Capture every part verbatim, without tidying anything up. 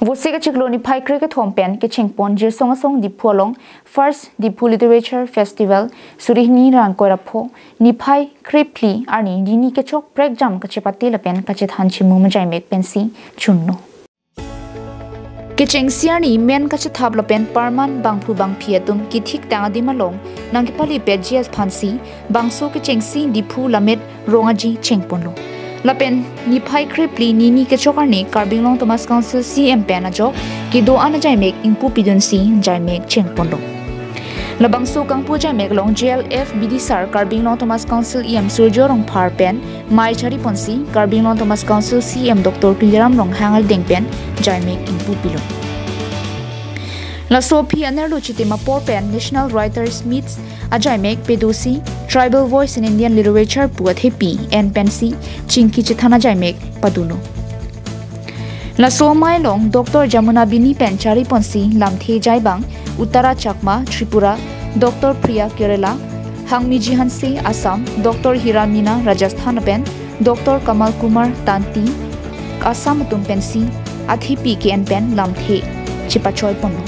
Vosik achiklo niphai krekethom pen kechengpon Jirsong Asong Diphu along First Diphu Literature Festival suri hini ra ingkoi ra pho niphai krephli arni nini kechok prekjam kachepate lapen kachethan chimum ajaimek pensi chunlo. Kechengsi arni men kachethap lapen parman bangphu bangphi atum kithikthang adim along nangkepalipetji aphansi bangso kechengsi Diphu Lammet Rongaji chengponlo. Lapen niphai krephli nini kechok arni Karbi Anglong Autonomous Council C M pen ajok kedo-an ajaimek ingpu pidunsi ajaimek chengponlo. Labangso kangpu ajaimek along J L F bidisar Karbi Anglong Autonomous Council E M Surjya Rongphar pen mei chariponsi Karbi Anglong Autonomous Council C M Doctor Tuliram Ronghang adeng pen ajaimek ingpu pilo. Laso aphi anerlo chitim apor pen National Writers Meet ajaimek pedosi Tribal Voice in Indian Literature pu athepi en pensi chingki chethan ajaimek padulo. Laso amei along Doctor Jamuna Bini pen chariponsi lamthe jaibang Uttara Chakma Tripura, Doctor Priya Kerala, Hangmiji Hanse Assam, Doctor Hira Mina Rajasthan pen Doctor Kamal Kumar Tanti Assam atum pensi athepi ke-en pen lamthe chepachoiponlo.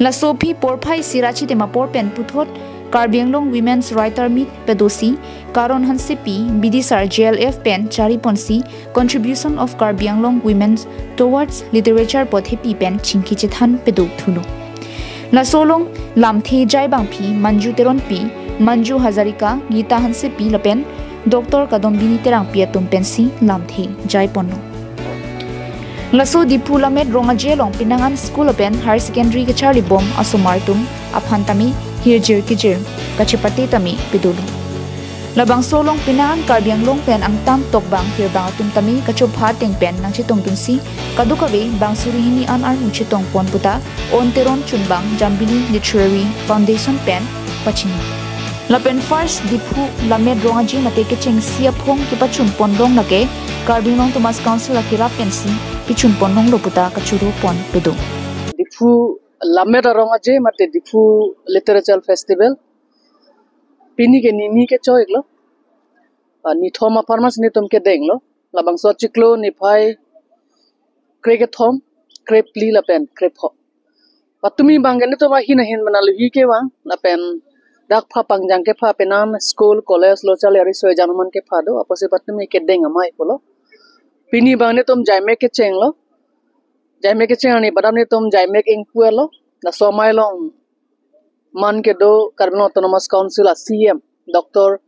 Laso aphi porphai sira chitim apor pen puthot Karbi Anglong Women's Writer Meet pedosi Karon Hansepi bidisar J L F pen chariponsi Contribution of Karbi Anglong Women Towards Literature pu athepi pen chingki chethan pedo thulo. Laso along lamthe jaibang aphi Manju Teronpi, Manju Hazarika, Geeta Hansepi lapen Doctor Kadombini Terangpi atum pensi lamthe jaiponlo. Laso Diphu Lammet Rongaji along penang an school lapen higher secondary kacharlibom asomar atum aphan tame hirjir kijir kachepate tame pedolo. Labangso along penang an Karbi Anglong pen angtan tokbang hirbang atum tame kachopha ateng pen nangchetongdunsi kadokave bang suri hini an armu chetongpon puta On Teron chunbang Jambili Literary Foundation pen pachini. Lapen First Diphu Lammet Rongaji mate kechengsi aphong kepachunpon rong lake Karbi Anglong Autonomous Council akirap pensi kechunpon ronglo puta kachuropon pedo. Diphu Lammet Rongaji mate Diphu Literature Festival pini ke nini kechok-iklo. Ah, nithom apharman si netum kedenglo. Labangso achiklo niphai krekethom, krephli lapen krepho. Patumi abang ke netum ahin ahin mana luhi kevang lapen dak pha pangjang kepha penang school, college lo charli ari soi jangman kepha do, apotsi patumi kedeng amei pulo. Pini abang netum jaimek kechenglo. Jaimek kecheng arni padam netum jaimek ingpu-etlo. Laso amei along man kedo Karbi Anglong Autonomous Council a C M Doctor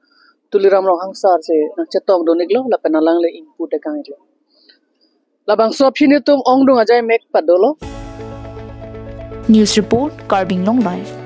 Tuliram Ronghang sir si nangchetongdun-iklo lapen alangli ingpu tekang-iklo. Labangso aphi netum ongdung ajaimek padolo. News report, Karbi Anglong Live.